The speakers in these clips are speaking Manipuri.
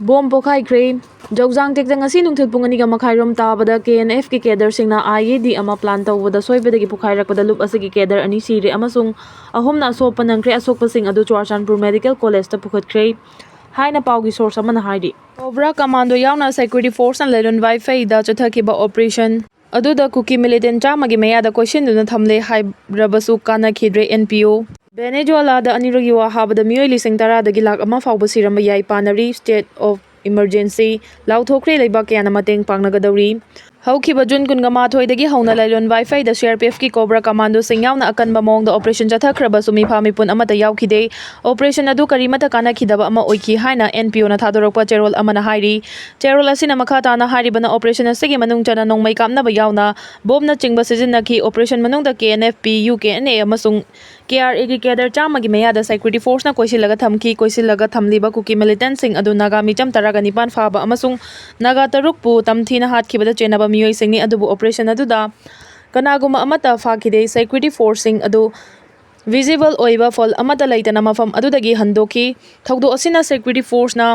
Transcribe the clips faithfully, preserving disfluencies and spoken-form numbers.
ꯕꯣꯝ ꯄꯣꯈꯥꯏꯈ꯭ꯔꯦ꯫ ꯖꯧꯖꯥꯡ ꯇꯦꯛꯇ ꯉꯁꯤ ꯅꯨꯡꯊꯤꯜ ꯄꯨꯡ ꯑꯅꯤꯒ ꯃꯈꯥꯏꯔꯣꯝ ꯇꯥꯕꯗ ꯀꯦ ꯑꯦꯟ ꯑꯦꯐꯀꯤ ꯀꯦꯗꯔꯁꯤꯡꯅ ꯑꯥꯏ ꯏ ꯗꯤ ꯑꯃ ꯄ꯭ꯂꯥꯟ ꯇꯧꯕꯗ ꯁꯣꯏꯕꯗꯒꯤ ꯄꯣꯈꯥꯏꯔꯛꯄꯗ ꯂꯨꯞ ꯑꯁꯤꯒꯤ ꯀꯦꯗꯔ ꯑꯅꯤ ꯁꯤꯔꯦ ꯑꯃꯁꯨꯡ ꯑꯍꯨꯝꯅ ꯑꯁꯣꯛꯄ ꯅꯪꯈ꯭ꯔꯦ꯫ ꯑꯁꯣꯛꯄꯁꯤꯡ ꯑꯗꯨ ꯆꯨꯔꯥꯆꯥꯟꯄꯨꯔ ꯃꯦꯗꯤꯀꯦꯜ ꯀꯣꯂꯦꯖꯇ ꯄꯨꯈꯠꯈ꯭ꯔꯦ ꯍꯥꯏꯅ ꯄꯥꯎꯒꯤ ꯁꯣꯔꯁ ꯑꯃꯅ ꯍꯥꯏꯔꯤ꯫ ꯀꯣꯕ꯭ꯔꯥ ꯀꯃꯥꯟꯗꯣ ꯌꯥꯎꯅ ꯁꯦꯀ꯭ꯌꯨꯔꯤꯇꯤ ꯐꯣꯔꯁꯅ ꯂꯦꯂꯨꯟ ꯋꯥꯏꯐꯩꯗ ꯆꯠꯊꯈꯤꯕ ꯑꯣꯄꯔꯦꯁꯟ ꯑꯗꯨꯗ ꯀꯨꯀꯤ ꯃꯤꯂꯤꯇꯦꯟ ꯆꯥꯝꯃꯒꯤ ꯃꯌꯥꯗ ꯀꯣꯏꯁꯤꯟꯗꯨꯅ ꯊꯝꯂꯦ ꯍꯥꯏꯔꯕꯁꯨ ꯀꯥꯟꯅꯈꯤꯗ꯭ꯔꯦ꯫ ꯑꯦꯟ ꯄꯤ ꯑꯣ꯫ ꯚꯦꯅꯦꯖꯨꯋꯥꯂꯥꯗ ꯑꯅꯤꯔꯛ ꯌꯨ ꯍꯥꯕꯗ ꯃꯤꯑꯣꯏ ꯂꯤꯁꯤꯡ ꯇꯔꯥꯗꯒꯤ ꯂꯥꯈ ꯑꯃ ꯐꯥꯎꯕ ꯁꯤꯔꯝꯕ ꯌꯥꯏ ꯄꯥꯅꯔꯤ꯫ State of emergency ꯂꯥꯎꯊꯣꯛꯈ꯭ꯔꯦ꯫ ꯂꯩꯕꯥꯛ ꯀꯌꯥꯅ ꯃꯇꯦꯡ ꯄꯥꯡꯅꯒꯗꯧꯔꯤ꯫ ꯍꯧꯈꯤꯕ ꯖꯨꯟ ꯀꯨꯟꯒ ꯃꯥꯊꯣꯏꯗꯒꯤ ꯍꯧꯅ ꯂꯥꯏꯂꯣꯟ ꯋꯥꯏꯐꯩꯗ ꯁꯤ ꯑꯥꯔ ꯄꯤ ꯑꯦꯐꯀꯤ ꯀꯣꯕ꯭ꯔꯥ ꯀꯃꯥꯟꯗꯣꯁꯤꯡ ꯌꯥꯎꯅ ꯑꯀꯟꯕ ꯃꯑꯣꯡꯗ ꯑꯣꯄꯔꯦꯁꯟ ꯆꯠꯊꯈ꯭ꯔꯕꯁꯨ ꯃꯤꯐꯥ ꯃꯤꯄꯨꯟ ꯑꯃꯠꯇ ꯌꯥꯎꯈꯤꯗꯦ꯫ ꯑꯣꯄꯔꯦꯁꯟ ꯑꯗꯨ ꯀꯔꯤꯃꯠꯇ ꯀꯥꯟꯅꯈꯤꯗꯕ ꯑꯃ ꯑꯣꯏꯈꯤ ꯍꯥꯏꯅ ꯑꯦꯟ ꯄꯤ ꯑꯣꯅ ꯊꯥꯗꯣꯔꯛꯄ ꯆꯦꯔꯣꯜ ꯑꯃꯅ ꯍꯥꯏꯔꯤ꯫ ꯆꯦꯔꯣꯜ ꯑꯁꯤꯅ ꯃꯈꯥ ꯇꯥꯅ ꯍꯥꯏꯔꯤꯕꯅ, ꯑꯣꯄꯔꯦꯁꯟ ꯑꯁꯤꯒꯤ ꯃꯅꯨꯡ ꯆꯟꯅ ꯅꯣꯡꯃꯩ ꯀꯥꯞꯅꯕ ꯌꯥꯎꯅ ꯕꯣꯝꯅꯆꯤꯡꯕ ꯁꯤꯖꯤꯟꯅꯈꯤ꯫ ꯑꯣꯄꯔꯦꯁꯟ ꯃꯅꯨꯡꯗ K N F P, U K N A ꯑꯃꯁꯨꯡ ꯀꯦ ꯑꯥꯔ ꯑꯦꯒꯤ ꯀꯦꯗꯔ ꯆꯥꯝꯃꯒꯤ ꯃꯌꯥꯗ ꯁꯦꯀ꯭ꯌꯨꯔꯤꯇꯤ ꯐꯣꯔꯁꯅ ꯀꯣꯏꯁꯤꯜꯂꯒ ꯊꯝꯈꯤ꯫ ꯀꯣꯏꯁꯤꯜꯂꯒ ꯊꯝꯂꯤꯕ ꯀꯨꯀꯤ ꯃꯤꯂꯤꯇꯦꯟꯁꯤꯡ ꯑꯗꯨ ꯅꯥꯒꯥ ꯃꯤꯆꯝ ꯇꯔꯥꯒ ꯅꯤꯄꯥꯟ ꯐꯥꯕ ꯑꯃꯁꯨꯡ ꯅꯥꯒꯥ ꯇꯔꯨꯛꯄꯨ ꯇꯝꯊꯤꯅ ꯍꯥꯠꯈꯤꯕꯗ ꯆꯦꯟꯅꯕ ꯃꯤꯑꯣꯏꯁꯤꯡꯅꯤ, ꯑꯗꯨꯕꯨ ꯑꯣꯄꯔꯦꯁꯟ ꯑꯗꯨꯗ ꯀꯅꯥꯒꯨꯝꯕ ꯑꯃꯠꯇ ꯐꯥꯈꯤꯗꯦ꯫ ꯁꯦꯀ꯭ꯌꯨꯔꯤꯇꯤ ꯐꯣꯔꯁꯁꯤꯡ ꯑꯗꯨ ꯚꯤꯖꯤꯕꯜ ꯑꯣꯏꯕ ꯐꯣꯜ ꯑꯃꯠꯇ ꯂꯩꯇꯅ ꯃꯐꯝ ꯑꯗꯨꯗꯒꯤ ꯍꯟꯗꯣꯛꯈꯤ꯫ ꯊꯧꯗꯣꯛ ꯑꯁꯤꯅ ꯁꯦꯀ꯭ꯌꯨꯔꯤꯇꯤ ꯐꯣꯔꯁꯅ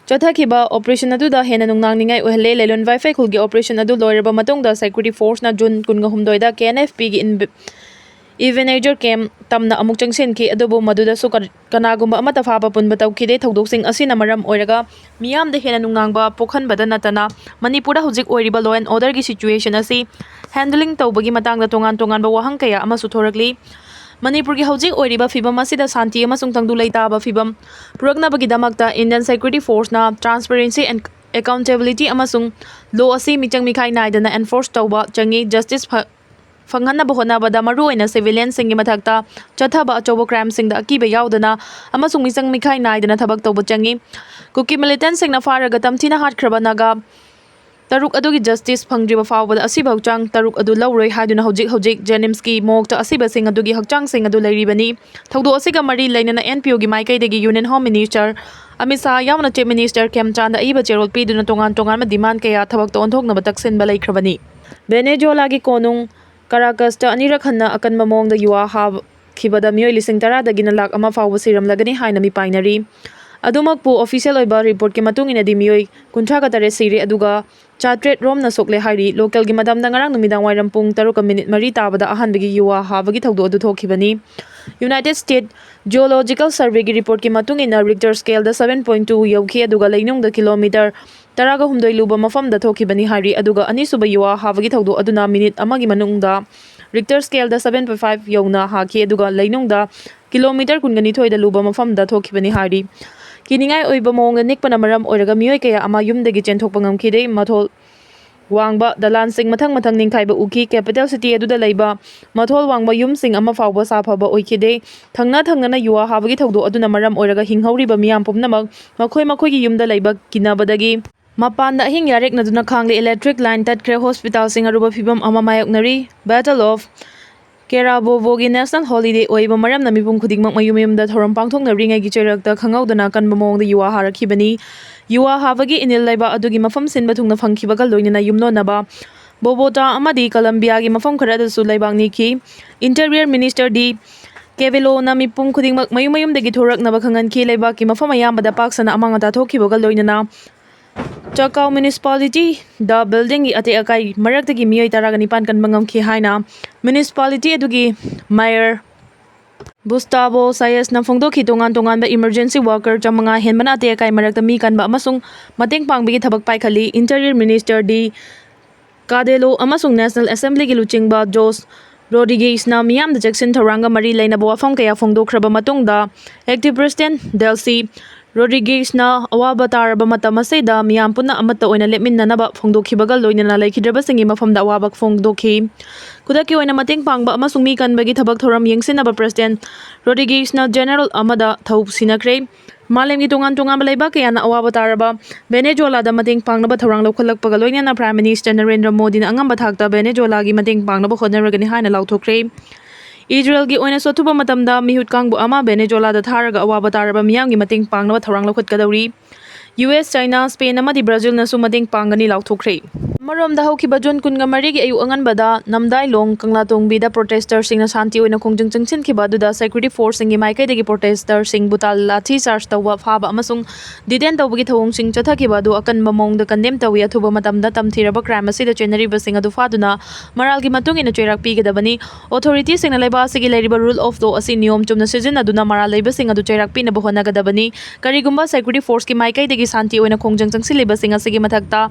ꯆꯠꯊꯈꯤꯕ ꯑꯣꯄꯔꯦꯁꯟ ꯑꯗꯨꯗ ꯍꯦꯟꯅ ꯅꯨꯡꯅꯥꯡꯅꯤꯡꯉꯥꯏ ꯑꯣꯏꯍꯜꯂꯦ꯫ ꯂꯦꯂꯨꯟ ꯋꯥꯏꯐꯩ ꯈꯨꯜꯒꯤ ꯑꯣꯄꯔꯦꯁꯟ ꯑꯗꯨ ꯂꯣꯏꯔꯕ ꯃꯇꯨꯡꯗ ꯁꯦꯀ꯭ꯌꯨꯔꯤꯇꯤ ꯐꯣꯔꯁꯅ ꯖꯨꯟ ꯀꯨꯟꯒ ꯍꯨꯝꯗꯣꯏꯗ ꯀꯦ ꯑꯦꯟ ꯑꯦꯐ ꯄꯤꯒꯤ ꯏꯟꯚ-, ꯏꯚꯦꯅꯦꯖꯔ ꯀꯦꯝ ꯇꯝꯅ ꯑꯃꯨꯛ ꯆꯪꯁꯤꯟꯈꯤ, ꯑꯗꯨꯕꯨ ꯃꯗꯨꯗꯁꯨ ꯀ-, ꯀꯅꯥꯒꯨꯝꯕ ꯑꯃꯠꯇ ꯐꯥꯕ ꯄꯨꯟꯕ ꯇꯧꯈꯤꯗꯦ꯫ ꯊꯧꯗꯣꯛꯁꯤꯡ ꯑꯁꯤꯅ ꯃꯔꯝ ꯑꯣꯏꯔꯒ ꯃꯤꯌꯥꯝꯗ ꯍꯦꯟꯅ ꯅꯨꯡꯅꯥꯡꯕ ꯄꯣꯛꯍꯟꯕꯗ ꯅꯠꯇꯅ ꯃꯅꯤꯄꯨꯔꯗ ꯍꯧꯖꯤꯛ ꯑꯣꯏꯔꯤꯕ law and orderꯒꯤ situation ꯑꯁꯤ handling ꯇꯧꯕꯒꯤ ꯃꯇꯥꯡꯗ ꯇꯣꯉꯥꯟ ꯇꯣꯉꯥꯟꯕ ꯋꯥꯍꯪ ꯀꯌꯥ ꯑꯃꯁꯨ ꯊꯣꯔꯛꯂꯤ꯫ ꯃꯅꯤꯄꯨꯔꯒꯤ ꯍꯧꯖꯤꯛ ꯑꯣꯏꯔꯤꯕ ꯐꯤꯕꯝ ꯑꯁꯤꯗ ꯁꯥꯟꯇꯤ ꯑꯃꯁꯨꯡ ꯇꯪꯗꯨ ꯂꯩꯇꯥꯕ ꯐꯤꯕꯝ ꯄꯨꯔꯛꯅꯕꯒꯤꯗꯃꯛꯇ Indian Security Forceꯅ transparency and accountability ꯑꯃꯁꯨꯡ law ꯑꯁꯤ ꯃꯤꯆꯪ ꯃꯤꯈꯥꯏ ꯅꯥꯏꯗꯅ enforce ꯇꯧꯕ ꯆꯪꯏ꯫ Justice ꯐ-, ꯐꯪꯍꯟꯅꯕ ꯍꯣꯠꯅꯕꯗ ꯃꯔꯨꯑꯣꯏꯅ civilianꯁꯤꯡꯒꯤ ꯃꯊꯛꯇ ꯆꯠꯊꯕ ꯑꯆꯧꯕ crimeꯁꯤꯡꯗ ꯑꯀꯤꯕ ꯌꯥꯎꯗꯅ ꯑꯃꯁꯨꯡ ꯃꯤꯆꯪ ꯃꯤꯈꯥꯏ ꯅꯥꯏꯗꯅ ꯊꯕꯛ ꯇꯧꯕ ꯆꯪꯏ꯫ ꯀꯨꯀꯤ ꯃꯤꯂꯤꯇꯦꯟꯁꯤꯡꯅ ꯐꯥꯔꯒ ꯇꯝꯊꯤꯅ ꯍꯥꯠꯈ꯭ꯔꯕ ꯅꯥꯒꯥ ꯇꯔꯨꯛ ꯑꯗꯨꯒꯤ justice ꯐꯪꯗ꯭ꯔꯤꯕ ꯐꯥꯎꯕꯗ ꯑꯁꯤꯕ ꯍꯛꯆꯥꯡ ꯇꯔꯨꯛ ꯑꯗꯨ ꯂꯧꯔꯣꯏ ꯍꯥꯏꯗꯨꯅ ꯍꯧꯖꯤꯛ ꯍꯧꯖꯤꯛ ꯖꯦꯅꯤꯝꯁꯀꯤ morgueꯇ ꯑꯁꯤꯕꯁꯤꯡ ꯑꯗꯨꯒꯤ ꯍꯛꯆꯥꯡꯁꯤꯡ ꯑꯗꯨ ꯂꯩꯔꯤꯕꯅꯤ꯫ ꯊꯧꯗꯣꯛ ꯑꯁꯤꯒ ꯃꯔꯤ ꯂꯩꯅꯅ ꯑꯦꯟ ꯄꯤ ꯑꯣꯒꯤ ꯃꯥꯏꯀꯩꯗꯒꯤ Union Home Minister Amit Shah ꯌꯥꯎꯅ Chief Minister ꯈꯦꯝꯆꯥꯟꯗ ꯑꯏꯕ ꯆꯦꯔꯣꯜ ꯄꯤꯗꯨꯅ ꯇꯣꯉꯥꯟ ꯇꯣꯉꯥꯟꯕ demand ꯀꯌꯥ ꯊꯕꯛꯇ ꯑꯣꯟꯊꯣꯛꯅꯕ ꯇꯛꯁꯤꯟꯕ ꯂꯩꯈ꯭ꯔꯕꯅꯤ꯫ ꯚꯦꯅꯦꯖꯨꯋꯦꯂꯥꯒꯤ ꯀꯣꯅꯨꯡ ꯀꯔꯥꯀꯁꯇ ꯑꯅꯤꯔꯛ ꯍꯟꯅ ꯑꯀꯟꯕ ꯃꯑꯣꯡꯗ ꯌꯨ ꯍꯥꯈꯤꯕꯗ ꯃꯤꯑꯣꯏ ꯂꯤꯁꯤꯡ ꯇꯔꯥꯗꯒꯤꯅ ꯂꯥꯈ ꯑꯃ ꯐꯥꯎꯕ ꯁꯤꯔꯝꯂꯒꯅꯤ ꯍꯥꯏꯅ ꯃꯤꯄꯥꯏꯅꯔꯤ꯫ ꯑꯗꯨꯃꯛꯄꯨ, ꯑꯣꯐꯤꯁꯤꯌꯦꯜ ꯑꯣꯏꯕ ꯔꯤꯄꯣꯔꯠꯀꯤ ꯃꯇꯨꯡ ꯏꯟꯅꯗꯤ, ꯃꯤꯑꯣꯏ ꯀꯨꯟꯊ꯭ꯔꯥꯒ ꯇꯔꯦꯠ ꯁꯤꯔꯦ, ꯑꯗꯨꯒ ꯆꯥꯇ꯭ꯔꯦꯠ ꯔꯣꯝꯅ ꯁꯣꯛꯂꯦ ꯍꯥꯏꯔꯤ꯫ ꯂꯣꯀꯦꯜꯒꯤ ꯃꯇꯝꯗ ꯉꯔꯥꯡ ꯅꯨꯃꯤꯗꯥꯡ ꯋꯥꯏꯔꯝ ꯄꯨꯡ ꯇꯔꯨꯛꯀ ꯃꯤꯅꯤꯠ ꯃꯔꯤ ꯇꯥꯕꯗ ꯑꯍꯥꯟꯕꯒꯤ ꯌꯨꯋꯥ ꯍꯥꯕꯒꯤ ꯊꯧꯗꯣꯛ ꯑꯗꯨ ꯊꯣꯛꯈꯤꯕꯅꯤ꯫ ꯌꯨꯅꯥꯏꯇꯦꯗ ꯁ꯭ꯇꯦꯠ ꯖꯤꯑꯣꯂꯣꯖꯤꯀꯦꯜ ꯁꯔꯚꯦꯒꯤ ꯔꯤꯄꯣꯔꯠꯀꯤ ꯃꯇꯨꯡ ꯏꯟꯅ, ꯔꯤꯛꯇꯔ ꯁ꯭ꯀꯦꯜꯗ ꯁꯚꯦꯟ ꯄꯣꯏꯟ ꯇꯨ ꯌꯧꯈꯤ, ꯑꯗꯨꯒ ꯂꯩꯅꯨꯡꯗ ꯀꯤꯂꯣꯃꯤꯇꯔ ꯇꯔꯥꯒ ꯍꯨꯝꯗꯣꯏ ꯂꯨꯕ ꯃꯐꯝꯗ ꯊꯣꯛꯈꯤꯕꯅꯤ ꯍꯥꯏꯔꯤ꯫ ꯑꯗꯨꯒ ꯑꯅꯤꯁꯨꯕ ꯌꯨꯋꯥ ꯍꯥꯕꯒꯤ ꯊꯧꯗꯣꯛ ꯑꯗꯨꯅ ꯃꯤꯅꯤꯠ ꯑꯃꯒꯤ ꯃꯅꯨꯡꯗ ꯔꯤꯛꯇꯔ ꯁ꯭ꯀꯦꯜꯗ ꯁꯚꯦꯟ ꯄꯣꯏꯟ ꯐꯥꯏꯚ ꯌꯧꯅ ꯍꯥꯈꯤ, ꯑꯗꯨꯒ ꯂꯩꯅꯨꯡꯗ ꯀꯤꯂꯣꯃꯤꯇꯔ ꯀꯨꯟꯒ ꯅꯤꯊꯣꯏꯗ ꯂꯨꯕ ꯃꯐꯝꯗ ꯊꯣꯛꯈꯤꯕꯅꯤ ꯍꯥꯏꯔꯤ꯫ ꯀꯤꯅꯤꯡꯉꯥꯏ ꯑꯣꯏꯕ ꯃꯑꯣꯡꯗ ꯅꯤꯛꯄꯅ ꯃꯔꯝ ꯑꯣꯏꯔꯒ ꯃꯤꯑꯣꯏ ꯀꯌꯥ ꯑꯃ ꯌꯨꯝꯗꯒꯤ ꯆꯦꯟꯊꯣꯛꯄ ꯉꯝꯈꯤꯗꯦ꯫ ꯃꯊꯣꯜ ꯋꯥꯡꯕ ꯗꯂꯥꯟꯁꯤꯡ ꯃꯊꯪ ꯃꯊꯪ ꯅꯤꯡꯈꯥꯏꯕ ꯎꯈꯤ꯫ ꯀꯦꯄꯤꯇꯦꯜ ꯁꯤꯇꯤ ꯑꯗꯨꯗ ꯂꯩꯕ ꯃꯊꯣꯜ ꯋꯥꯡꯕ ꯌꯨꯝꯁꯤꯡ ꯑꯃ ꯐꯥꯎꯕ ꯁꯥꯐꯕ ꯑꯣꯏꯈꯤꯗꯦ꯫ ꯊꯪꯅ ꯊꯪꯅꯅ ꯌꯨꯋꯥ ꯍꯥꯕꯒꯤ ꯊꯧꯗꯣꯛ ꯑꯗꯨꯅ ꯃꯔꯝ ꯑꯣꯏꯔꯒ ꯍꯤꯡꯍꯧꯔꯤꯕ ꯃꯤꯌꯥꯝ ꯄꯨꯝꯅꯃꯛ ꯃꯈꯣꯏ ꯃꯈꯣꯏꯒꯤ ꯌꯨꯝꯗ ꯂꯩꯕ ꯀꯤꯅꯕꯗꯒꯤ ꯃꯄꯥꯟꯗ ꯑꯍꯤꯡ ꯌꯥꯔꯦꯛꯅꯗꯨꯅ ꯈꯥꯡꯂꯤ꯫ Electric line ꯇꯠꯈ꯭ꯔꯦ꯫ ꯍꯣꯁꯄꯤꯇꯥꯜꯁꯤꯡ ꯑꯔꯨꯕ ꯐꯤꯚꯝ ꯑꯃ ꯃꯥꯌꯣꯛꯅꯔꯤ꯫ Battle of ꯀꯦꯔꯥꯕꯣꯕꯣꯒꯤ ꯅꯦꯁꯅꯦꯜ ꯍꯣꯂꯤꯗꯦ ꯑꯣꯏꯕ ꯃꯔꯝꯅ ꯃꯤꯄꯨꯝ ꯈꯨꯗꯤꯡꯃꯛ ꯃꯌꯨꯝ ꯃꯌꯨꯝꯗ ꯊꯧꯔꯝ ꯄꯥꯡꯊꯣꯛꯅꯔꯤꯉꯩꯒꯤ ꯆꯩꯔꯛꯇ ꯈꯪꯍꯧꯗꯅ ꯀꯟꯕ ꯃꯑꯣꯡꯗ ꯌꯨꯋꯥ ꯍꯥꯔꯛꯈꯤꯕꯅꯤ꯫ ꯌꯨꯋꯥ ꯍꯥꯕꯒꯤ ꯏꯅꯤꯜ ꯂꯩꯕꯥꯛ ꯑꯗꯨꯒꯤ ꯃꯐꯝ ꯁꯤꯟꯕ ꯊꯨꯡꯅ ꯐꯪꯈꯤꯕꯒ ꯂꯣꯏꯅꯅ ꯌꯨꯝꯂꯣꯟꯅꯕ ꯕꯣꯕꯣꯇꯥ ꯑꯃꯗꯤ ꯀꯂꯝꯕꯤꯌꯥꯒꯤ ꯃꯐꯝ ꯈꯔꯗꯁꯨ ꯂꯩꯕꯥꯛ ꯅꯤꯛꯈꯤ꯫ ꯏꯟꯇꯤꯔꯤꯌꯔ ꯃꯤꯅꯤꯁꯇꯔ ꯗꯤ ꯀꯦꯕꯦꯂꯣꯅ ꯃꯤꯄꯨꯝ ꯈꯨꯗꯤꯡꯃꯛ ꯃꯌꯨꯝ ꯃꯌꯨꯝꯗꯒꯤ ꯊꯣꯔꯛꯅꯕ ꯈꯪꯍꯟꯈꯤ꯫ ꯂꯩꯕꯥꯛꯀꯤ ꯃꯐꯝ ꯑꯌꯥꯝꯕꯗ ꯄꯥꯛ ꯁꯟꯅ ꯑꯃꯥꯡ ꯑꯇꯥ ꯊꯣꯛꯈꯤꯕꯒ ꯂꯣꯏꯅꯅ ꯆꯥꯀꯥꯎ ꯃ꯭ꯌꯨꯅꯤꯁꯤꯄꯥꯂꯤꯇꯤꯗ ꯕꯤꯜꯗꯤꯡꯒꯤ ꯑꯇꯦꯛ ꯑꯀꯥꯏ ꯃꯔꯛꯇꯒꯤ ꯃꯤꯑꯣꯏ ꯇꯔꯥꯒ ꯅꯤꯄꯥꯟ ꯀꯟꯕ ꯉꯝꯈꯤ ꯍꯥꯏꯅ ꯃ꯭ꯌꯨꯅꯤꯁꯤꯄꯥꯂꯤꯇꯤ ꯑꯗꯨꯒꯤ ꯃꯦꯌꯔ ꯒꯨꯁꯇꯥꯕꯣ ꯁꯥꯌꯦꯁꯅ ꯐꯣꯡꯗꯣꯛꯈꯤ꯫ ꯇꯣꯉꯥꯟ ꯇꯣꯉꯥꯟꯕ ꯏꯃꯔꯖꯦꯟꯁꯤ ꯋꯥꯔꯀꯔ ꯆꯥꯃꯉꯥ ꯍꯦꯟꯕꯅ ꯑꯇꯦꯛ ꯑꯀꯥꯏ ꯃꯔꯛꯇ ꯃꯤ ꯀꯟꯕ ꯑꯃꯁꯨꯡ ꯃꯇꯦꯡ ꯄꯥꯡꯕꯒꯤ ꯊꯕꯛ ꯄꯥꯏꯈꯠꯂꯤ꯫ ꯏꯟꯇꯤꯔꯤꯌꯔ ꯃꯤꯅꯤꯁꯇꯔ ꯗꯤ ꯀꯥꯗꯦꯂꯣ ꯑꯃꯁꯨꯡ ꯅꯦꯁꯅꯦꯜ ꯑꯦꯁꯦꯝꯕ꯭ꯂꯤꯒꯤ ꯂꯨꯆꯤꯡꯕ ꯖꯣꯁ ꯔꯣꯗ꯭ꯔꯤꯒꯦꯁꯅ ꯃꯤꯌꯥꯝꯗ ꯆꯦꯛꯁꯤꯟ ꯊꯧꯔꯥꯡꯒ ꯃꯔꯤ ꯂꯩꯅꯕ ꯋꯥꯐꯝ ꯀꯌꯥ ꯐꯣꯡꯗꯣꯛꯈ꯭ꯔꯕ ꯃꯇꯨꯡꯗ, ꯑꯦꯛꯇꯤꯡ ꯄ꯭ꯔꯦꯁꯤꯗꯦꯟꯠ ꯗꯦꯜꯁꯤ ꯔꯣꯗ꯭ꯔꯤꯒꯦꯁꯅ ꯑꯋꯥꯕ ꯇꯥꯔꯕ ꯃꯇꯝ ꯑꯁꯤꯗ ꯃꯤꯌꯥꯝ ꯄꯨꯟꯅ ꯑꯃꯠꯇ ꯑꯣꯏꯅ ꯂꯦꯞꯃꯤꯟꯅꯅꯕ ꯐꯣꯡꯗꯣꯛꯈꯤꯕꯒ ꯂꯣꯏꯅꯅ ꯂꯩꯈꯤꯗ꯭ꯔꯕꯁꯤꯡꯒꯤ ꯃꯐꯝꯗ ꯑꯋꯥꯕ ꯐꯣꯡꯗꯣꯛꯈꯤ꯫ ꯈꯨꯗꯛꯀꯤ ꯑꯣꯏꯅ ꯃꯇꯦꯡ ꯄꯥꯡꯕ ꯑꯃꯁꯨꯡ ꯃꯤ ꯀꯟꯕꯒꯤ ꯊꯕꯛ ꯊꯧꯔꯝ ꯌꯦꯡꯁꯤꯟꯅꯕ ꯄ꯭ꯔꯦꯁꯤꯗꯦꯟꯠ ꯔꯣꯗ꯭ꯔꯤꯒꯦꯁꯅ ꯖꯦꯅꯔꯦꯜ ꯑꯃꯗ ꯊꯧ ꯁꯤꯟꯅꯈ꯭ꯔꯦ꯫ ꯃꯥꯂꯦꯝꯒꯤ ꯇꯣꯉꯥꯟ ꯇꯣꯉꯥꯟꯕ ꯂꯩꯕꯥꯛ ꯀꯌꯥꯅ ꯑꯋꯥꯕ ꯇꯥꯔꯕ ꯚꯦꯅꯦꯖꯨꯋꯦꯂꯥꯗ ꯃꯇꯦꯡ ꯄꯥꯡꯅꯕ ꯊꯧꯔꯥꯡ ꯂꯧꯈꯠꯂꯛꯄꯒ ꯂꯣꯏꯅꯅ ꯄ꯭ꯔꯥꯏꯝ ꯃꯤꯅꯤꯁꯇꯔ ꯅꯔꯦꯟꯗ꯭ꯔ ꯃꯣꯗꯤꯅ ꯑꯉꯝꯕ ꯊꯥꯛꯇ ꯚꯦꯅꯦꯖꯨꯋꯦꯂꯥꯒꯤ ꯃꯇꯦꯡ ꯄꯥꯡꯅꯕ ꯍꯣꯠꯅꯔꯒꯅꯤ ꯍꯥꯏꯅ ꯂꯥꯎꯊꯣꯛꯈ꯭ꯔꯦ꯫ ꯏꯖꯔꯦꯜꯒꯤ ꯑꯣꯏꯅꯁꯨ ꯑꯊꯨꯕ ꯃꯇꯝꯗ ꯃꯤꯍꯨꯠ ꯀꯥꯡꯕꯨ ꯑꯃ ꯚꯦꯅꯦꯖꯨꯋꯦꯂꯥꯗ ꯊꯥꯔꯒ ꯑꯋꯥꯕ ꯇꯥꯔꯕ ꯃꯤꯌꯥꯝꯒꯤ ꯃꯇꯦꯡ ꯄꯥꯡꯅꯕ ꯊꯧꯔꯥꯡ ꯂꯧꯈꯠꯀꯗꯧꯔꯤ꯫ ꯌꯨ ꯑꯦꯁ, ꯆꯥꯏꯅꯥ, ꯁ꯭ꯄꯦꯟ ꯑꯃꯗꯤ ꯕ꯭ꯔꯥꯖꯤꯜꯅꯁꯨ ꯃꯇꯦꯡ ꯄꯥꯡꯒꯅꯤ ꯂꯥꯎꯊꯣꯛꯈ꯭ꯔꯦ꯫ ꯑꯃꯔꯣꯝꯗ, ꯍꯧꯈꯤꯕ ꯖꯨꯟ ꯀꯨꯟꯒ ꯃꯔꯤꯒꯤ ꯑꯌꯨꯛ ꯑꯉꯟꯕꯗ ꯅꯝꯗꯥꯏꯂꯣꯡ ꯀꯪꯂꯥꯇꯣꯡꯕꯤꯗ protester ꯁꯤꯡꯅ ꯁꯥꯟꯇꯤ ꯑꯣꯏꯅ ꯈꯣꯡꯖꯪ ꯆꯪꯁꯤꯟꯈꯤꯕ ꯑꯗꯨꯗ security force ꯁꯤꯡꯒꯤ ꯃꯥꯏꯀꯩꯗꯒꯤ protester ꯁꯤꯡꯕꯨ ꯇꯥ-, ꯂꯥꯊꯤ charge ꯇꯧꯕ, ꯐꯥꯕ ꯑꯃꯁꯨꯡ detain ꯇꯧꯕꯒꯤ ꯊꯧꯑꯣꯡꯁꯤꯡ ꯆꯠꯊꯈꯤꯕ ꯑꯗꯨ ꯑꯀꯟꯕ ꯃꯑꯣꯡꯗ condemn ꯇꯧꯏ꯫ ꯑꯊꯨꯕ ꯃꯇꯝꯗ ꯇꯝꯊꯤꯔꯕ crime ꯑꯁꯤꯗ ꯆꯦꯟꯅꯔꯤꯕꯁꯤꯡ ꯑꯗꯨ ꯐꯥꯗꯨꯅ ꯃꯔꯥꯜꯒꯤ ꯃꯇꯨꯡ ꯏꯟꯅ ꯆꯩꯔꯥꯛ ꯄꯤꯒꯗꯕꯅꯤ꯫ Authority ꯁꯤꯡꯅ ꯂꯩꯕꯥꯛ ꯑꯁꯤꯒꯤ ꯂꯩꯔꯤꯕ rule of law ꯑꯁꯤ ꯅꯤꯌꯣꯝ ꯆꯨꯝꯅ ꯁꯤꯖꯤꯟꯅꯗꯨꯅ ꯃꯔꯥꯜ ꯂꯩꯕꯁꯤꯡ ꯑꯗꯨ ꯆꯩꯔꯥꯛ ꯄꯤꯅꯕ ꯍꯣꯠꯅꯒꯗꯕꯅꯤ꯫ ꯀꯔꯤꯒꯨꯝꯕ security force ꯀꯤ ꯃꯥꯏꯀꯩꯗꯒꯤ ꯁꯥꯟꯇꯤ ꯑꯣꯏꯅ ꯈꯣꯡꯖꯪ ꯆꯪꯁꯤꯜꯂꯤꯕꯁꯤꯡ ꯑꯁꯤꯒꯤ ꯃꯊꯛꯇ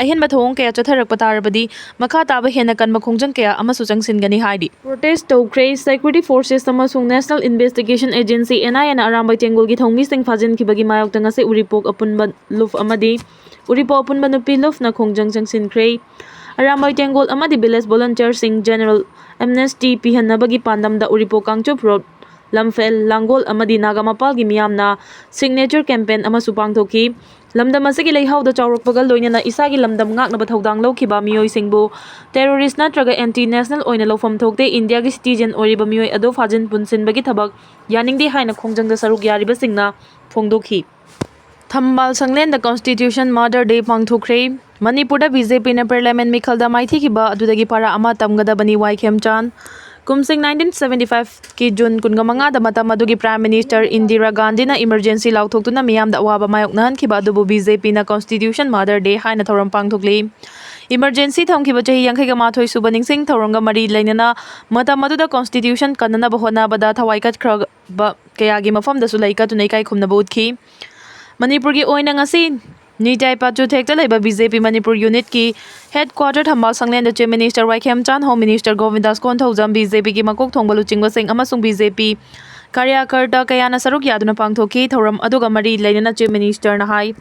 ꯑꯍꯦꯟꯕ ꯊꯧꯑꯣꯡ ꯀꯌꯥ ꯆꯠꯊꯔꯛꯄ ꯇꯥꯔꯕꯗꯤ, ꯃꯈꯥ ꯇꯥꯕ ꯍꯦꯟꯅ ꯀꯟꯕ ꯈꯣꯡꯖꯪ ꯀꯌꯥ ꯑꯃꯁꯨ ꯆꯪꯁꯤꯟꯒꯅꯤ ꯍꯥꯏꯔꯤ꯫ Protest ꯇꯧꯈ꯭ꯔꯦ꯫ Security Forces ꯑꯃꯁꯨꯡ National Investigation Agency, N I A ꯅ ꯑꯔꯥꯝꯕꯥꯏ ꯇꯦꯡꯒꯣꯜꯒꯤ ꯊꯧꯃꯤꯁꯤꯡ ꯐꯥꯖꯤꯟꯈꯤꯕꯒꯤ ꯃꯥꯌꯣꯛꯇ ꯉꯁꯤ ꯎꯔꯤꯄꯣꯛ ꯑꯄꯨꯟꯕ ꯂꯨꯞ ꯑꯃꯗꯤ ꯎꯔꯤꯄꯣꯛ ꯑꯄꯨꯟꯕ ꯅꯨꯄꯤ ꯂꯨꯞꯅ ꯈꯣꯡꯖꯪ ꯆꯪꯁꯤꯟꯈ꯭ꯔꯦ꯫ ꯑꯔꯥꯝꯕꯥꯏ ꯇꯦꯡꯒꯣꯜ ꯑꯃꯗꯤ village volunteer ꯁꯤꯡ general amnesty ꯄꯤꯍꯟꯅꯕꯒꯤ ꯄꯥꯟꯗꯝꯗ ꯎꯔꯤꯄꯣꯛ ꯀꯥꯡꯆꯨꯞ ꯔꯣꯗ, ꯂꯝꯐꯦꯜ, ꯂꯥꯡꯒꯣꯜ ꯑꯃꯗꯤ ꯅꯥꯒꯥꯃꯄꯥꯜꯒꯤ ꯃꯤꯌꯥꯝꯅ signature campaign ꯑꯃꯁꯨ ꯄꯥꯡꯊꯣꯛꯈꯤ꯫ ꯂꯝꯗꯝ ꯑꯁꯤꯒꯤ ꯂꯩꯍꯥꯎꯗ ꯆꯥꯎꯔꯛꯄꯒ ꯂꯣꯏꯅꯅ ꯏꯁꯥꯒꯤ ꯂꯝꯗꯝ ꯉꯥꯛꯅꯕ ꯊꯧꯗꯥꯡ ꯂꯧꯈꯤꯕ ꯃꯤꯑꯣꯏꯁꯤꯡꯕꯨ terrorist ꯅꯠꯇ꯭ꯔꯒ anti national ꯑꯣꯏꯅ ꯂꯧꯐꯝ ꯊꯣꯛꯇꯦ꯫ ꯏꯟꯗꯤꯌꯥꯒꯤ citizen ꯑꯣꯏꯔꯤꯕ ꯃꯤꯑꯣꯏ ꯑꯗꯨ ꯐꯥꯖꯤꯟ ꯄꯨꯟꯁꯤꯟꯕꯒꯤ ꯊꯕꯛ ꯌꯥꯅꯤꯡꯗꯦ ꯍꯥꯏꯅ ꯈꯣꯡꯖꯪꯗ ꯁꯔꯨꯛ ꯌꯥꯔꯤꯕꯁꯤꯡꯅ ꯐꯣꯡꯗꯣꯛꯈꯤ꯫ ꯊꯝꯕꯥꯜ ꯁꯪꯂꯦꯟꯗ Constitution Mother Day ꯄꯥꯡꯊꯣꯛꯈ꯭ꯔꯦ꯫ ꯃꯅꯤꯄꯨꯔꯗ B J P ꯅ parliament ꯃꯤꯈꯜꯗ ꯃꯥꯏꯊꯤꯈꯤꯕ ꯑꯗꯨꯗꯒꯤ ꯄꯥꯔꯥ ꯑꯃ ꯇꯝꯒꯗꯕꯅꯤ, ꯋꯥꯏ ꯈꯦꯝꯆꯥꯟ꯫ ꯀꯨꯝꯁꯤꯡ nineteen seventy five ꯀꯤ ꯖꯨꯟ ꯀꯨꯟꯃꯉꯥꯗ ꯃꯇꯝ ꯑꯗꯨꯒꯤ Prime Minister ꯏꯟꯗꯤꯔꯥ ꯒꯥꯟꯙꯤꯅ emergency ꯂꯥꯎꯊꯣꯛꯇꯨꯅ ꯃꯤꯌꯥꯝꯗ ꯑꯋꯥꯕ ꯃꯥꯌꯣꯛꯅꯍꯟꯈꯤꯕ ꯑꯗꯨꯕꯨ B J P ꯅ Constitution Mother Day ꯍꯥꯏꯅ ꯊꯧꯔꯝ ꯄꯥꯡꯊꯣꯛꯂꯤ꯫ Emergency ꯊꯝꯈꯤꯕ ꯆꯍꯤ ꯌꯥꯡꯈꯩꯒ ꯃꯥꯊꯣꯏ ꯁꯨꯕ ꯅꯤꯡꯁꯤꯡ ꯊꯧꯔꯝꯒ ꯃꯔꯤ ꯂꯩꯅꯅ ꯃꯇꯝ ꯑꯗꯨꯗ Constitution ꯀꯟꯅꯅꯕ ꯍꯣꯠꯅꯕꯗ ꯊꯋꯥꯏ ꯀꯠꯈ꯭ꯔꯕ ꯀꯌꯥꯒꯤ ꯃꯐꯝꯗꯁꯨ ꯂꯩ ꯀꯠꯇꯨꯅ ꯏꯀꯥꯏ ꯈꯨꯝꯅꯕ ꯎꯠꯈꯤ꯫ ꯃꯅꯤꯄꯨꯔꯒꯤ ꯑꯣꯏꯅ ꯉꯁꯤ ꯅꯤꯇꯥꯏ ꯄꯥꯆꯨꯊꯦꯛꯇ ꯂꯩꯕ B J P Manipur unit ꯀꯤ headquarter ꯊꯝꯕꯥꯜ ꯁꯪꯂꯦꯟꯗ Chief Minister ꯋꯥꯏꯈꯦꯝꯆꯥꯟ, Home Minister ꯒꯣꯕꯤꯟꯗꯥꯁ Konthoujam, B J P ꯒꯤ ꯃꯀꯣꯛ ꯊꯣꯡꯕ ꯂꯨꯆꯤꯡꯕꯁꯤꯡ ꯑꯃꯁꯨꯡ B J P ꯀꯥꯔꯌꯥꯀꯔꯇꯥ ꯀꯌꯥꯅ ꯁꯔꯨꯛ ꯌꯥꯗꯨꯅ ꯄꯥꯡꯊꯣꯛꯈꯤ꯫ ꯊꯧꯔꯝ ꯑꯗꯨꯒ ꯃꯔꯤ ꯂꯩꯅꯅ Chief Minister ꯅ ꯍꯥꯏ,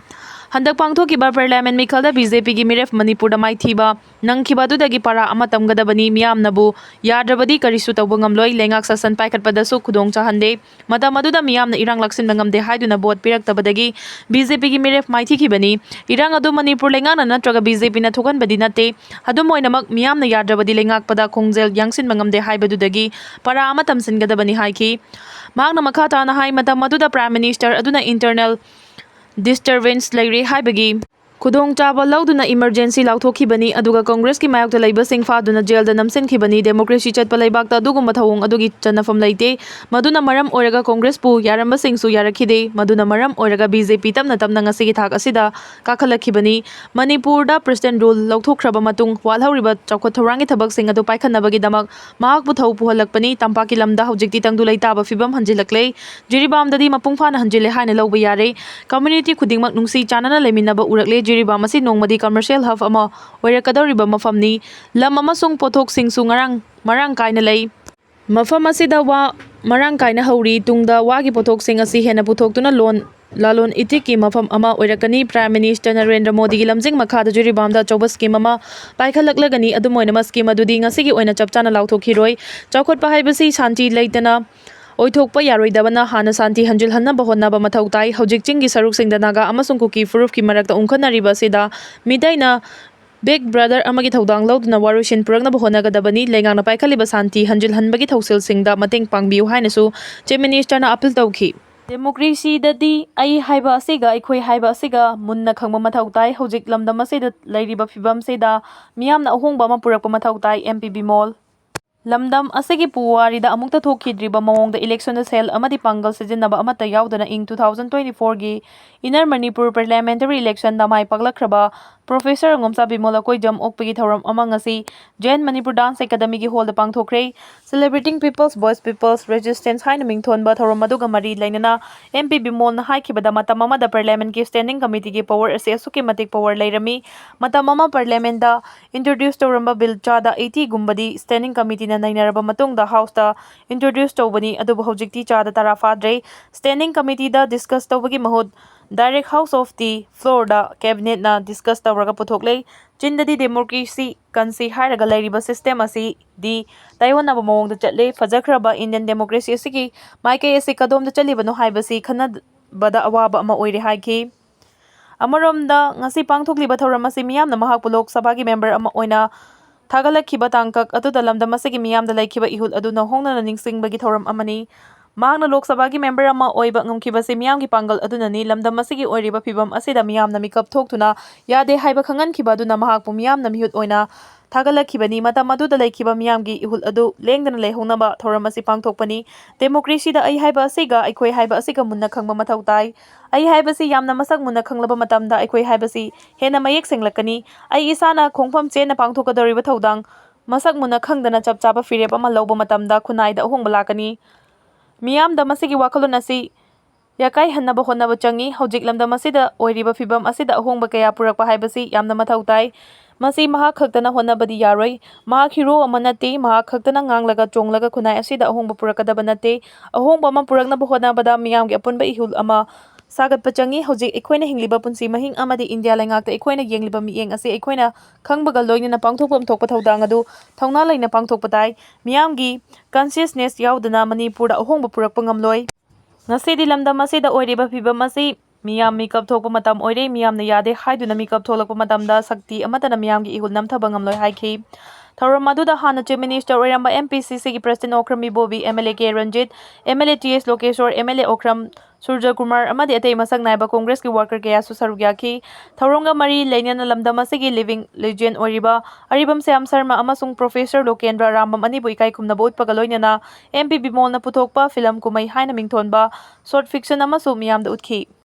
ꯍꯟꯗꯛ ꯄꯥꯡꯊꯣꯛꯈꯤꯕ parliament ꯃꯤꯈꯜꯗ B J P ꯒꯤ ꯃꯤꯔꯦꯞ ꯃꯅꯤꯄꯨꯔꯗ ꯃꯥꯏꯊꯤꯕ ꯅꯪꯈꯤꯕ ꯑꯗꯨꯗꯒꯤ ꯄꯥꯔꯥ ꯑꯃ ꯇꯝꯒꯗꯕꯅꯤ꯫ ꯃꯤꯌꯥꯝꯅꯕꯨ ꯌꯥꯗ꯭ꯔꯕꯗꯤ ꯀꯔꯤꯁꯨ ꯇꯧꯕ ꯉꯝꯂꯣꯏ꯫ ꯂꯩꯉꯥꯛ ꯁꯥꯁꯟ ꯄꯥꯏꯈꯠꯄꯗꯁꯨ ꯈꯨꯗꯣꯡ ꯆꯥꯍꯟꯗꯦ꯫ ꯃꯇꯝ ꯑꯗꯨꯗ ꯃꯤꯌꯥꯝꯅ ꯏꯔꯥꯡ ꯂꯥꯛꯁꯤꯟꯕ ꯉꯝꯗꯦ ꯍꯥꯏꯗꯨꯅ vote ꯄꯤꯔꯛꯇꯕꯗꯒꯤ B J P ꯒꯤ ꯃꯤꯔꯦꯞ ꯃꯥꯏꯊꯤꯈꯤꯕꯅꯤ꯫ ꯏꯔꯥꯡ ꯑꯗꯨ ꯃꯅꯤꯄꯨꯔ ꯂꯩꯉꯥꯛꯅ ꯅꯠꯇ꯭ꯔꯒ B J P ꯅ ꯊꯣꯛꯍꯟꯕꯗꯤ ꯅꯠꯇꯦ꯫ ꯑꯗꯨꯝ ꯑꯣꯏꯅꯃꯛ, ꯃꯤꯌꯥꯝꯅ ꯌꯥꯗ꯭ꯔꯕꯗꯤ ꯂꯩꯉꯥꯛꯄꯗ ꯈꯣꯡꯖꯦꯜ ꯌꯥꯡꯁꯤꯟꯕ ꯉꯝꯗꯦ ꯍꯥꯏꯕꯗꯨꯗꯒꯤ ꯄꯥꯔꯥ ꯑꯃ ꯇꯝꯁꯤꯟꯒꯗꯕꯅꯤ ꯍꯥꯏꯈꯤ꯫ ꯃꯍꯥꯛꯅ ꯃꯈꯥ ꯇꯥꯅ ꯍꯥꯏ, ꯃꯇꯝ ꯑꯗꯨꯗ Prime Minister ꯑꯗꯨꯅ internal disturbance ꯂꯩꯔꯦ ꯍꯥꯏꯕꯒꯤ ꯈꯨꯗꯣꯡꯆꯥꯕ ꯂꯧꯗꯨꯅ emergency ꯂꯥꯎꯊꯣꯛꯈꯤꯕꯅꯤ, ꯑꯗꯨꯒ ꯀꯪꯒ꯭ꯔꯦꯁꯀꯤ ꯃꯥꯌꯣꯛꯇ ꯂꯩꯕꯁꯤꯡ ꯐꯥꯗꯨꯅ ꯖꯦꯜꯗ ꯅꯝꯁꯤꯟꯈꯤꯕꯅꯤ꯫ Democracy ꯆꯠꯄ ꯂꯩꯕꯥꯛꯇ ꯑꯗꯨꯒꯨꯝꯕ ꯊꯧꯑꯣꯡ ꯑꯗꯨꯒꯤ ꯆꯟꯅꯐꯝ ꯂꯩꯇꯦ꯫ ꯃꯗꯨꯅ ꯃꯔꯝ ꯑꯣꯏꯔꯒ ꯀꯪꯒ꯭ꯔꯦꯁꯄꯨ ꯌꯥꯔꯝꯕꯁꯤꯡꯁꯨ ꯌꯥꯔꯛꯈꯤꯗꯦ꯫ ꯃꯗꯨꯅ ꯃꯔꯝ ꯑꯣꯏꯔꯒ BJP ꯇꯞꯅ ꯇꯞꯅ ꯉꯁꯤꯒꯤ ꯊꯥꯛ ꯑꯁꯤꯗ ꯀꯥꯈꯠꯂꯛꯈꯤꯕꯅꯤ꯫ ꯃꯅꯤꯄꯨꯔꯗ President Rule ꯂꯧꯊꯣꯛꯈ꯭ꯔꯕ ꯃꯇꯨꯡ ꯋꯥꯠꯍꯧꯔꯤꯕ ꯆꯥꯎꯈꯠ ꯊꯧꯔꯥꯡꯒꯤ ꯊꯕꯛꯁꯤꯡ ꯑꯗꯨ ꯄꯥꯏꯈꯠꯅꯕꯒꯤꯗꯃꯛ ꯃꯍꯥꯛꯄꯨ ꯊꯧ ꯄꯨꯍꯜꯂꯛꯄꯅꯤ꯫ ꯇꯝꯄꯥꯛꯀꯤ ꯂꯝꯗ ꯍꯧꯖꯤꯛꯇꯤ ꯇꯪꯗꯨ ꯂꯩꯇꯥꯕ ꯐꯤꯕꯝ ꯍꯟꯖꯤꯜꯂꯛꯂꯦ꯫ ꯖꯤꯔꯤꯕꯥꯝꯗꯗꯤ ꯃꯄꯨꯡ ꯐꯥꯅ ꯍꯟꯖꯤꯜꯂꯦ ꯍꯥꯏꯅ ꯂꯧꯕ ꯌꯥꯔꯦ꯫ Community ꯈꯨꯗꯤꯡꯃꯛ ꯅꯨꯡꯁꯤ ꯆꯥꯟꯅꯅ ꯂꯩꯃꯤꯟꯅꯕ ꯎꯔꯛꯂꯦ꯫ ꯖꯤꯔꯤꯕꯥꯝ ꯑꯁꯤ ꯅꯣꯡꯃꯗꯤ commercial hub ꯑꯃ ꯑꯣꯏꯔꯛꯀꯗꯧꯔꯤꯕ ꯃꯐꯝꯅꯤ꯫ ꯂꯝ ꯑꯃꯁꯨꯡ ꯄꯣꯠꯊꯣꯛꯁꯤꯡꯁꯨ ꯉꯔꯥꯡ ꯃꯔꯥꯡ ꯀꯥꯏꯅ ꯂꯩ꯫ ꯃꯐꯝ ꯑꯁꯤꯗ ꯋꯥ ꯃꯔꯥꯡ ꯀꯥꯏꯅ ꯍꯧꯔꯤ꯫ ꯇꯨꯡꯗ ꯋꯥꯒꯤ ꯄꯣꯠꯊꯣꯛꯁꯤꯡ ꯑꯁꯤ ꯍꯦꯟꯅ ꯄꯨꯊꯣꯛꯇꯨꯅ ꯂꯣꯟ ꯂꯂꯣꯟ ꯏꯇꯤꯛꯀꯤ ꯃꯐꯝ ꯑꯃ ꯑꯣꯏꯔꯛꯀꯅꯤ꯫ Prime Minister ꯅꯔꯦꯟꯗ꯭ꯔ ꯃꯣꯗꯤꯒꯤ ꯂꯝꯖꯤꯡ ꯃꯈꯥꯗ ꯖꯤꯔꯤꯕꯥꯝꯗ ꯑꯆꯧꯕ scheme ꯑꯃ ꯄꯥꯏꯈꯠꯂꯛꯂꯒꯅꯤ꯫ ꯑꯗꯨꯝ ꯑꯣꯏꯅꯃꯛ scheme ꯑꯗꯨꯗꯤ ꯉꯁꯤꯒꯤ ꯑꯣꯏꯅ ꯆꯞ ꯆꯥꯅ ꯂꯥꯎꯊꯣꯛꯈꯤꯔꯣꯏ꯫ ꯆꯥꯎꯈꯠꯄ ꯍꯥꯏꯕꯁꯤ ꯁꯥꯟꯇꯤ ꯂꯩꯇꯅ ꯑꯣꯏꯊꯣꯛꯄ ꯌꯥꯔꯣꯏꯗꯕꯅ ꯍꯥꯟꯅ ꯁꯥꯟꯇꯤ ꯍꯟꯖꯤꯜꯍꯟꯅꯕ ꯍꯣꯠꯅꯕ ꯃꯊꯧ ꯇꯥꯏ꯫ ꯍꯧꯖꯤꯛ ꯆꯤꯡꯒꯤ ꯁꯔꯨꯛꯁꯤꯡꯗ ꯅꯥꯒꯥ ꯑꯃꯁꯨꯡ ꯀꯨꯀꯤ ꯐꯨꯔꯨꯞꯀꯤ ꯃꯔꯛꯇ ꯎꯪꯈꯠꯅꯔꯤꯕ ꯑꯁꯤꯗ ꯃꯤꯇꯩꯅ Big Brother ꯑꯃꯒꯤ ꯊꯧꯗꯥꯡ ꯂꯧꯗꯨꯅ ꯋꯥꯔꯣꯏꯁꯤꯟ ꯄꯨꯔꯛꯅꯕ ꯍꯣꯠꯅꯒꯗꯕꯅꯤ꯫ ꯂꯩꯉꯥꯛꯅ ꯄꯥꯏꯈꯠꯂꯤꯕ ꯁꯥꯟꯇꯤ ꯍꯟꯖꯤꯜꯍꯟꯕꯒꯤ ꯊꯧꯁꯤꯜꯁꯤꯡꯗ ꯃꯇꯦꯡ ꯄꯥꯡꯕꯤꯌꯨ ꯍꯥꯏꯅꯁꯨ Chief Minister ꯅ appeal ꯇꯧꯈꯤ꯫ Democracy ꯗꯗꯤ ꯑꯩ ꯍꯥꯏꯕ ꯑꯁꯤꯒ ꯑꯩꯈꯣꯏ ꯍꯥꯏꯕ ꯑꯁꯤꯒ ꯃꯨꯟꯅ ꯈꯪꯕ ꯃꯊꯧ ꯇꯥꯏ꯫ ꯍꯧꯖꯤꯛ ꯂꯝꯗꯝ ꯑꯁꯤꯗ ꯂꯩꯔꯤꯕ ꯐꯤꯕꯝꯁꯤꯗ ꯃꯤꯌꯥꯝꯅ ꯑꯍꯣꯡꯕ ꯑꯃ ꯄꯨꯔꯛꯄ ꯃꯊꯧ ꯇꯥꯏ꯫ M P Bimol. ꯂꯝꯗꯝ ꯑꯁꯤꯒꯤ ꯄꯨꯋꯥꯔꯤꯗ ꯑꯃꯨꯛꯇ ꯊꯣꯛꯈꯤꯗ꯭ꯔꯤꯕ ꯃꯑꯣꯡꯗ election ꯗ ꯁꯦꯜ ꯑꯃꯗꯤ ꯄꯥꯡꯒꯜ ꯁꯤꯖꯤꯟꯅꯕ ꯑꯃꯠꯇ ꯌꯥꯎꯗꯅ ꯏꯪ two thousand twenty four ꯒꯤ Inner Manipur Parliamentary election ꯗ ꯃꯥꯏ ꯄꯥꯛꯂꯛꯈ꯭ꯔꯕ Professor ꯉꯣꯝꯆꯥ ꯕꯤꯃꯣꯜ ꯑꯀꯣꯏꯖꯝ ꯑꯣꯛꯄꯒꯤ ꯊꯧꯔꯝ ꯑꯃ ꯉꯁꯤ Jain Manipur Dance Academy ꯒꯤ hall ꯗ ꯄꯥꯡꯊꯣꯛꯈ꯭ꯔꯦ꯫ Celebrating People's Voice, People's Resistance ꯍꯥꯏꯅ ꯃꯤꯡꯊꯣꯟꯕ ꯊꯧꯔꯝ ꯑꯗꯨꯒ ꯃꯔꯤ ꯂꯩꯅꯅ M P ꯕꯤꯃꯣꯜꯅ ꯍꯥꯏꯈꯤꯕꯗ, ꯃꯇꯝ ꯑꯃꯗ Parliament ꯀꯤ Standing Committee ꯒꯤ power ꯑꯁꯤ ꯑꯁꯨꯛꯀꯤ ꯃꯇꯤꯛ power ꯂꯩꯔꯝꯃꯤ꯫ ꯃꯇꯝ ꯑꯃ Parliament ꯗ introduce ꯇꯧꯔꯝꯕ bill ꯆꯥꯗ eighty ꯒꯨꯝꯕꯗꯤ Standing Committee ꯅ ꯅꯩꯅꯔꯕ ꯃꯇꯨꯡꯗ House ꯇ introduce ꯇꯧꯕꯅꯤ, ꯑꯗꯨꯕꯨ ꯍꯧꯖꯤꯛꯇꯤ ꯆꯥꯗ ꯇꯔꯥ ꯐꯥꯗ꯭ꯔꯦ꯫ Standing Committee ꯗ discuss ꯇꯧꯕꯒꯤ ꯃꯍꯨꯠ direct House of the Floor the Cabinet ꯅ discuss ꯇꯧꯔꯒ ꯄꯨꯊꯣꯛꯂꯦ꯫ ꯆꯤꯟꯗꯗꯤ democracy ꯀꯟꯁꯤ ꯍꯥꯏꯔꯒ ꯂꯩꯔꯤꯕ system ꯑꯁꯤꯗꯤ ꯇꯥꯏꯑꯣꯟꯅꯕ ꯃꯑꯣꯡꯗ ꯆꯠꯂꯦ꯫ ꯐꯖꯈ꯭ꯔꯕ Indian democracy ꯑꯁꯤꯒꯤ ꯃꯥꯏꯀꯩ ꯑꯁꯤ ꯀꯗꯣꯝꯗ ꯆꯠꯂꯤꯕꯅꯣ ꯍꯥꯏꯕꯁꯤ ꯈꯟꯅꯕꯗ ꯑꯋꯥꯕ ꯑꯃ ꯑꯣꯏꯔꯦ ꯍꯥꯏꯈꯤ꯫ ꯑꯃꯔꯣꯝꯗ, ꯉꯁꯤ ꯄꯥꯡꯊꯣꯛꯂꯤꯕ ꯊꯧꯔꯝ ꯑꯁꯤ ꯃꯤꯌꯥꯝꯅ ꯃꯍꯥꯛꯄꯨ ꯂꯣꯛ ꯁꯚꯥꯒꯤ member ꯑꯃ ꯑꯣꯏꯅ ꯊꯥꯒꯠꯂꯛꯈꯤꯕ ꯇꯥꯡꯀꯛ ꯑꯗꯨꯗ ꯂꯝꯗꯝ ꯑꯁꯤꯒꯤ ꯃꯤꯌꯥꯝꯗ ꯂꯩꯈꯤꯕ ꯏꯍꯨꯜ ꯑꯗꯨ ꯅꯧꯍꯧꯅꯅ ꯅꯤꯡꯁꯤꯡꯕꯒꯤ ꯊꯧꯔꯝ ꯑꯃꯅꯤ꯫ ꯃꯍꯥꯛꯅ ꯂꯣꯛ ꯁꯚꯥꯒꯤ ꯃꯦꯝꯕꯔ ꯑꯃ ꯑꯣꯏꯕ ꯉꯝꯈꯤꯕꯁꯤ ꯃꯤꯌꯥꯝꯒꯤ ꯄꯥꯡꯒꯜ ꯑꯗꯨꯅꯅꯤ꯫ ꯂꯝꯗꯝ ꯑꯁꯤꯒꯤ ꯑꯣꯏꯔꯤꯕ ꯐꯤꯚꯝ ꯑꯁꯤꯗ ꯃꯤꯌꯥꯝꯅ ꯃꯤꯀꯞ ꯊꯣꯛꯇꯨꯅ ꯌꯥꯗꯦ ꯍꯥꯏꯕ ꯈꯪꯍꯟꯈꯤꯕ ꯑꯗꯨꯅ ꯃꯍꯥꯛꯄꯨ ꯃꯤꯌꯥꯝꯅ ꯃꯤꯍꯨꯠ ꯑꯣꯏꯅ ꯊꯥꯒꯠꯂꯛꯈꯤꯕꯅꯤ꯫ ꯃꯇꯝ ꯑꯗꯨꯗ ꯂꯩꯈꯤꯕ ꯃꯤꯌꯥꯝꯒꯤ ꯏꯍꯨꯜ ꯑꯗꯨ ꯂꯦꯡꯗꯅ ꯂꯩꯍꯧꯅꯕ ꯊꯧꯔꯝ ꯑꯁꯤ ꯄꯥꯡꯊꯣꯛꯄꯅꯤ꯫ ꯗꯦꯃꯣꯀ꯭ꯔꯦꯁꯤꯗ ꯑꯩ ꯍꯥꯏꯕ ꯑꯁꯤꯒ ꯑꯩꯈꯣꯏ ꯍꯥꯏꯕ ꯑꯁꯤꯒ ꯃꯨꯟꯅ ꯈꯪꯕ ꯃꯊꯧ ꯇꯥꯏ꯫ ꯑꯩ ꯍꯥꯏꯕꯁꯤ ꯌꯥꯝꯅ ꯃꯁꯛ ꯃꯨꯟꯅ ꯈꯪꯂꯕ ꯃꯇꯝꯗ ꯑꯩꯈꯣꯏ ꯍꯥꯏꯕꯁꯤ ꯍꯦꯟꯅ ꯃꯌꯦꯛ ꯁꯦꯡꯂꯛꯀꯅꯤ꯫ ꯑꯩ ꯏꯁꯥꯅ ꯈꯣꯡꯐꯝ ꯆꯦꯟꯅ ꯄꯥꯡꯊꯣꯛꯀꯗꯧꯔꯤꯕ ꯊꯧꯗꯥꯡ ꯃꯁꯛ ꯃꯨꯟꯅ ꯈꯪꯗꯅ ꯆꯞ ꯆꯥꯕ ꯐꯤꯔꯦꯞ ꯑꯃ ꯂꯧꯕ ꯃꯇꯝꯗ ꯈꯨꯟꯅꯥꯏꯗ ꯑꯍꯣꯡꯕ ꯂꯥꯛꯀꯅꯤ꯫ ꯃꯤꯌꯥꯝꯗ ꯃꯁꯤꯒꯤ ꯋꯥꯈꯜꯂꯣꯟ ꯑꯁꯤ ꯌꯥꯀꯥꯏꯍꯟꯅꯕ ꯍꯣꯠꯅꯕ ꯆꯪꯏ꯫ ꯍꯧꯖꯤꯛ ꯂꯝꯗꯝ ꯑꯁꯤꯗ ꯑꯣꯏꯔꯤꯕ ꯐꯤꯚꯝ ꯑꯁꯤꯗ ꯑꯍꯣꯡꯕ ꯀꯌꯥ ꯄꯨꯔꯛꯄ ꯍꯥꯏꯕꯁꯤ ꯌꯥꯝꯅ ꯃꯊꯧ ꯇꯥꯏ꯫ ꯃꯁꯤ ꯃꯍꯥꯛ ꯈꯛꯇꯅ ꯍꯣꯠꯅꯕꯗꯤ ꯌꯥꯔꯣꯏ꯫ ꯃꯍꯥꯛ ꯍꯤꯔꯣ ꯑꯃ ꯅꯠꯇꯦ꯫ ꯃꯍꯥꯛ ꯈꯛꯇꯅ ꯉꯥꯡꯂꯒ ꯆꯣꯡꯂꯒ ꯈꯨꯟꯅꯥꯏ ꯑꯁꯤꯗ ꯑꯍꯣꯡꯕ ꯄꯨꯔꯛꯀꯗꯕ ꯅꯠꯇꯦ꯫ ꯑꯍꯣꯡꯕ ꯑꯃ ꯄꯨꯔꯛꯅꯕ ꯍꯣꯠꯅꯕꯗ ꯃꯤꯌꯥꯝꯒꯤ ꯑꯄꯨꯟꯕ ꯏꯍꯨꯜ ꯑꯃ ꯁꯥꯒꯠꯄ ꯆꯪꯏ꯫ ꯍꯧꯖꯤꯛ ꯑꯩꯈꯣꯏꯅ ꯍꯤꯡꯂꯤꯕ ꯄꯨꯟꯁꯤ ꯃꯍꯤꯡ ꯑꯃꯗꯤ ꯏꯟꯗꯤꯌꯥ ꯂꯩꯉꯥꯛꯇ ꯑꯩꯈꯣꯏꯅ ꯌꯦꯡꯂꯤꯕ ꯃꯤꯠꯌꯦꯡ ꯑꯁꯤ ꯑꯩꯈꯣꯏꯅ ꯈꯪꯕꯒ ꯂꯣꯏꯅꯅ ꯄꯥꯡꯊꯣꯛꯐꯝ ꯊꯣꯛꯄ ꯊꯧꯗꯥꯡ ꯑꯗꯨ ꯊꯧꯅꯥ ꯂꯩꯅ ꯄꯥꯡꯊꯣꯛꯄ ꯇꯥꯏ꯫ ꯃꯤꯌꯥꯝꯒꯤ ꯀꯟꯁꯤꯌꯁꯅꯦꯁ ꯌꯥꯎꯗꯅ ꯃꯅꯤꯄꯨꯔꯗ ꯑꯍꯣꯡꯕ ꯄꯨꯔꯛꯄ ꯉꯝꯂꯣꯏ꯫ ꯉꯁꯤꯗꯤ ꯂꯝꯗꯝ ꯑꯁꯤꯗ ꯑꯣꯏꯔꯤꯕ ꯐꯤꯚꯝ ꯑꯁꯤ ꯃꯤꯌꯥꯝ ꯃꯤꯀꯞ ꯊꯣꯛꯄ ꯃꯇꯝ ꯑꯣꯏꯔꯦ꯫ ꯃꯤꯌꯥꯝꯅ ꯌꯥꯗꯦ ꯍꯥꯏꯗꯨꯅ ꯃꯤꯀꯞ ꯊꯣꯛꯂꯛꯄ ꯃꯇꯝꯗ ꯁꯛꯇꯤ ꯑꯃꯠꯇꯅ ꯃꯤꯌꯥꯝꯒꯤ ꯏꯍꯨꯜ ꯅꯝꯊꯕ ꯉꯝꯂꯣꯏ ꯍꯥꯏꯈꯤ꯫ ꯊꯧꯔꯝ ꯑꯗꯨꯗ ꯍꯥꯟꯅ ꯆꯤꯐ ꯃꯤꯅꯤꯁꯇꯔ ꯑꯣꯏꯔꯝꯕ ꯑꯦꯝ ꯄꯤ ꯁꯤ ꯁꯤꯒꯤ president Okram Ibobi, M L A K Ranjit, M L A T S Lokeshor, M L A Okram Surajkumar ꯑꯃꯗꯤ ꯑꯇꯩ ꯃꯁꯛ ꯅꯥꯏꯕ ꯀꯣꯡꯒ꯭ꯔꯦꯁꯀꯤ ꯋꯥꯔꯀꯔ ꯀꯌꯥꯁꯨ ꯁꯔꯨꯛ ꯌꯥꯈꯤ꯫ ꯊꯧꯔꯝꯒ ꯃꯔꯤ ꯂꯩꯅꯅ ꯂꯝꯗꯝ ꯑꯁꯤꯒꯤ ꯂꯤꯚꯤꯡ ꯂꯤꯖꯦꯟ ꯑꯣꯏꯔꯤꯕ ꯑꯔꯤꯕꯝ ꯁ꯭ꯌꯥꯝ ꯁꯔꯃ ꯑꯃꯁꯨꯡ ꯄ꯭ꯔꯣꯐꯦꯁꯔ ꯂꯣꯀꯦꯟꯗ꯭ꯔ ꯔꯥꯝꯕꯝ ꯑꯅꯤꯕꯨ ꯏꯀꯥꯏ ꯈꯨꯝꯅꯕ ꯎꯠꯄꯒ ꯂꯣꯏꯅꯅ ꯑꯦꯝ ꯄꯤ ꯕꯤꯃꯣꯜꯅ ꯄꯨꯊꯣꯛꯄ ꯐꯤꯂꯝ ꯀꯨꯝꯍꯩ ꯍꯥꯏꯅ ꯃꯤꯡꯊꯣꯟꯕ ꯁꯣꯔꯠ ꯐꯤꯛꯁꯟ ꯑꯃꯁꯨ ꯃꯤꯌꯥꯝꯗ ꯎꯠꯈꯤ꯫